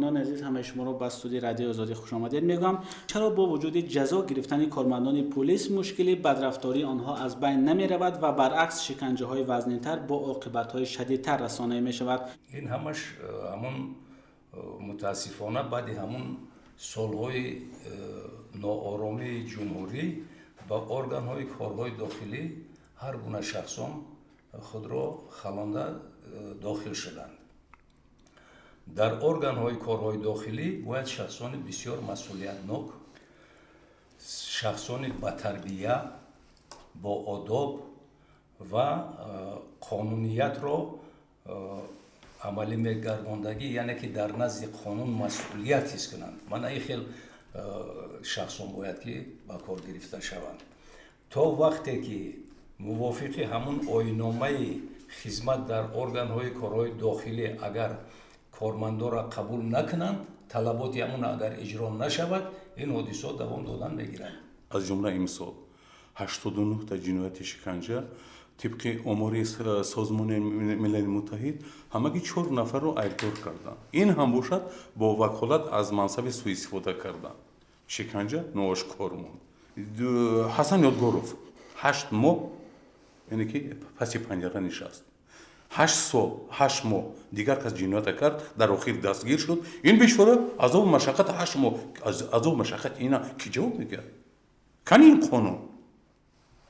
Меҳмонони азиз, ҳамаи шуморо ба студияи Радиои Озодӣ хушомадед мегӯям. Чаро бо вуҷуди ҷазо гирифтани кормандони пулис мушкили бадрафтории онҳо аз байн намеравад ва баръакс шиканҷаҳои вазнинтар бо оқибатҳои шадидтар расонаӣ мешавад? Ин ҳамаш ҳамон мутаассифона баъди ҳамун солҳои нооромии ҷумҳурӣ ба органҳои корҳои дохилӣ ҳар гуна шахсон худро халонда дохил шуданд. Дар органҳои корҳои дохилӣ бояд шахсони бисёр масъулиятнок, шахсони батарбия, боодоб ва қонуниятро амалӣ мегардондагӣ, яъне ки дар назди қонун масъулият ҳис кунанд, мана ин хел шахсон бояд ки ба кор гирифта шаванд. То вақте ки мувофиқи ҳамун оинномаи хизмат дар органҳои корҳои дохилӣ агар кормандонро қабул накунанд, талаботи ҳамун агар иҷро нашавад, ин ҳодисаҳо давом додан мегиранд. Аз ҷумла имсол 89-та ҷинояти шиканҷа. Тибқи омори Созмони Милали Муттаҳид, ҳамагӣ чор нафарро айбдор карданд. Ин ҳам бошад, бо ваколат аз мансаби суистифода кардан. Шиканҷа ноошкор монд. Ҳасан Ёдгоров 8 моҳ, яъне ки паси панҷара нишаст, 8 сол 8 моҳ. Дигар кас ҷиноята кард, дар охир дастгир шуд. Ин бечора азобу машаққат, 8 моҳ азобу машаққат, ина ки ҷавоб мегӯяд? Кани ин қонун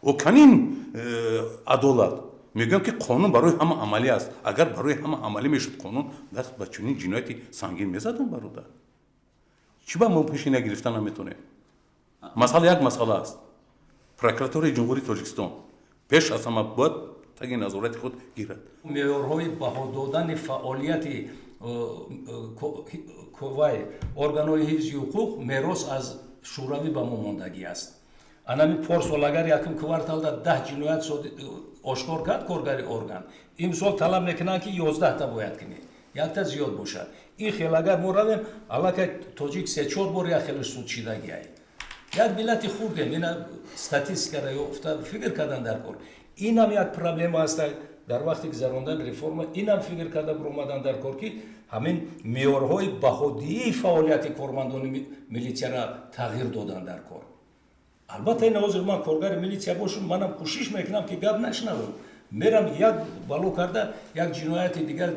о, кани ин адолат? Мегӯям, ки қонун барои ҳама амалӣ аст. Агар барои ҳама амалӣ мешуд қонун, даст ба чунин ҷинояти сангин мезадам? Бародар, чӣ ба мо пеши нагирифта наметонем? Масъала як масъала аст: прокуратураи Ҷумҳурии Тоҷикистон пеш аз ҳама бояд таги назорати худ гирад. Меъёрҳои баҳо додани фаъолияти вай органҳои ҳифзи ҳуқуқ мерос аз Шӯравӣ ба мо мондагӣ аст. Анами порсол агар якум кварталда 10 ҷиноят ошкор кард коргари орган, имсол талаб мекунанд, ки 11-та бояд кунӣ, якта зиёд бошад. Ин хел агар мо равем, аллакай тоҷик се чор бор як хеле суд шидагиай. Як миллати хурдем, ина статистикара ёфта фикр кардан дар кор. Инам як проблема аст дар вақти гузарондани реформа. Инам фикр карда биромадан дар кор, ки ҳамин меъёрҳои баҳодиҳии фаъолияти кормандони милитсияра тағйир додан дар кор. Албатта, ин ҳозир ман коргари милитсия бошам, манам кӯшиш мекунам, ки гап нашнавам. Мерам, як бало карда, як ҷинояти дигар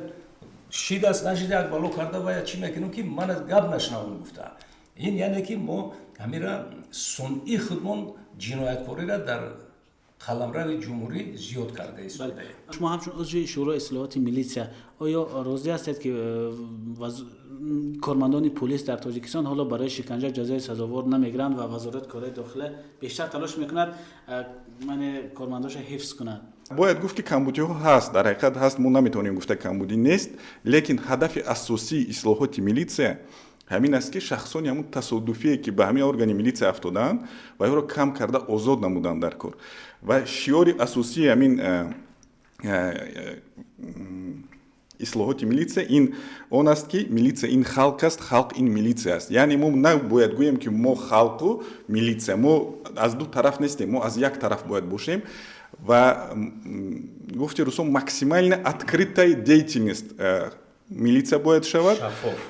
шидаст, нашида, як бало карда ва чӣ мекунам, ки ман гап нашнавам гуфта. Ин яъне ки мо ҳамира сунъи худмон ҷинояткориро дар қаламрави ҷумҳурӣ зиёд карда истодаем. Шумо ҳамчун узви Шӯрои ислоҳоти милитсия, оё розӣ ҳастед, ки кормандони пулис дар Тоҷикистон ҳоло барои шиканҷа ҷазои сазовор намегиранд ва Вазорати корҳои дохила бештар талош мекунад, мане кормандоша ҳифз кунад? Бояд гуфт, ки камбудиҳо ҳаст, дар ҳақиқат ҳаст. Мо наметавонем гуфта, камбудӣ нест, лекин ҳадафи асосии ислоҳоти милитсия ҳамин аст, ки шахсони ҳамун тасодуфие, ки ба ҳамин органи милитсия афтодаанд, ва инро кам карда озод намуданд дар кор. Ва шиори асосии ҳамин ислоҳоти милитсия ин он аст, ки милитсия ин халқ аст, халқ ин милитсия аст. Яъне мо набояд гӯем, ки мо халқу милитсия, мо аз ду тараф нестем, мо аз як тараф бояд бошем. Ва гуфти русо, максимально открытая деятельность милитсия бояд шавад,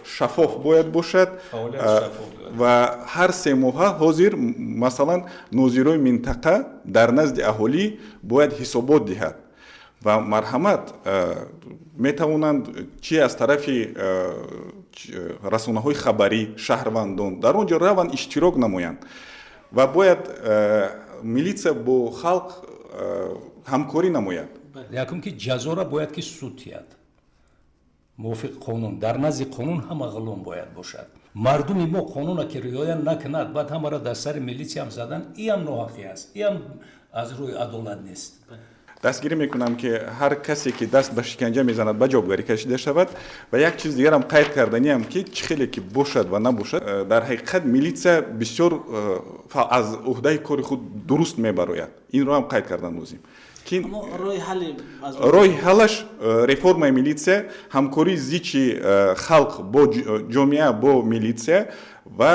шаффоф бояд бошад. Ва ҳар 3 моҳа ҳозир, масалан, нозирои минтақа дар назди аҳолӣ бояд ҳисобот диҳад. Ва марҳамат, метавонанд чи аз тарафи расонаҳои хабарӣ, шаҳрвандон дар он ҷо раванд, иштирок намоянд. Ва бояд милитсия бо халқ ҳамкорӣ намояд. Якум, ки ҷазора бояд ки суд диҳад мувофиқи қонун. Дар назди қонун ҳама ғулом бояд бошад. Мардуми мо қонуна ки риоя накунад, баъд ҳамаро дар сари милитсиям задан, иам ноҳақӣ аст, иам аз рӯи адолат нест. Дастгирӣ мекунам, ки ҳар касе, ки даст ба шиканҷа мезанад, ба ҷавобгарӣ кашида шавад. Ва як чиз дигарам қайд карданиам, ки чӣ хеле ки бошад ва набошад, дар ҳақиқат милитсия бисёр аз уҳдаи кори худ дуруст мебарояд. Инро ҳам қайд кардан лозим. Роҳи ҳаллаш реформаи милитсия, ҳамкории зичи халқ бо ҷомеа, бо милитсия ва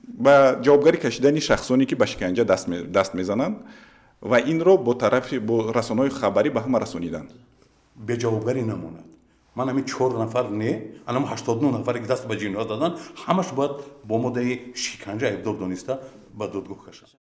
ба ҷавобгарӣ кашидани шахсоне, ки ба шиканҷа даст мезананд, ва инро бо тарафи бо расонаҳои хабарӣ ба ҳама расонидан. Беҷавобгарӣ намонад. Ман ҳамин чор нафар не, анам 89 нафаре ки даст ба ҷиноят доданд, ҳамаш бояд бо моддаи шиканҷа айбдор дониста ба додгоҳ кашанд.